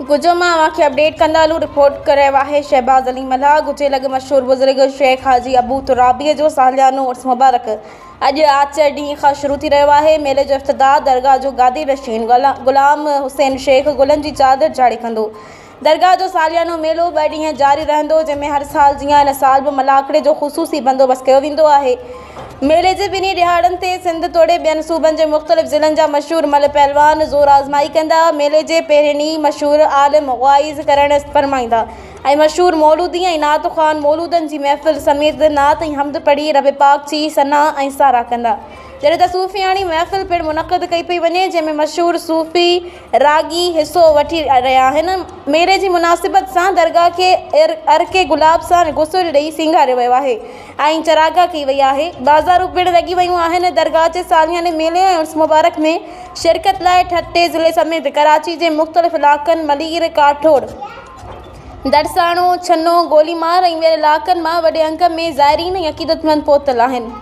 گجو مان اوهان کي اپڊيٽ ڪندا هلون رپورٽ ڪري رهيو آهي شهباز علي ملاح گجي لڳ مشهور بزرگ شيخ حاجي ابو ترابي جو ساليانو عرس مبارڪ اڄ آچر ڏينهن کان شروع ٿي رهيو آهي ميلي جو افتتاح درگاهه جو گادي نشين غلام حسين شيخ گلن جي چادر چاڙهي ڪندو درگاهه جو ساليانو ميلو ٻه ڏينهن جاري رهندو، جنهن ۾ هر سال جيان هن سال به ملاکڙي جو خصوصي بندوبست ڪيو ويندو آهي. ميلي جي ٻنهي ڏهاڙن تي سنڌ توڙي ٻين صوبن جي مختلف ضلعن جا مشهور ملهه پهلوان زور آزمائي ڪندا. ميلي جي پهرين ڏينهن مشهور عالم واعظ ڪرڻ فرمائيندا ۽ مشهور مولودي ۽ نعت خوان مولودن جي محفل سميت نعت ۽ حمد پڙهي رب پاڪ جي ثنا ۽ ساراهه ڪندا. جڏهن ته صوفياڻي محفل پڻ منعقد ڪئي پئي وڃي، جنهن ۾ مشهور صوفي راڳي حصو وٺي رهيا آهن. ميلي جي مناسبت سان درگاهه کي عرق گلاب سان غسل ڏئي سينگاريو ويو آهي ۽ چراگاهه ڪئي وئي آهي. بازارون پڻ لڳي ويون آهن. درگاهه جي سالياني ميلي ۽ عرس مبارڪ ۾ شرڪت لاء ٺٽي ضلعي سميت ڪراچي جي مختلف علائقن ملير، ڪاٺوڙ، درساڻو، ڇنو، گوليمار ۽ ٻين علائقن مان وڏي انگ ۾ زائرين ۽ عقيدتمند پهتل آهن.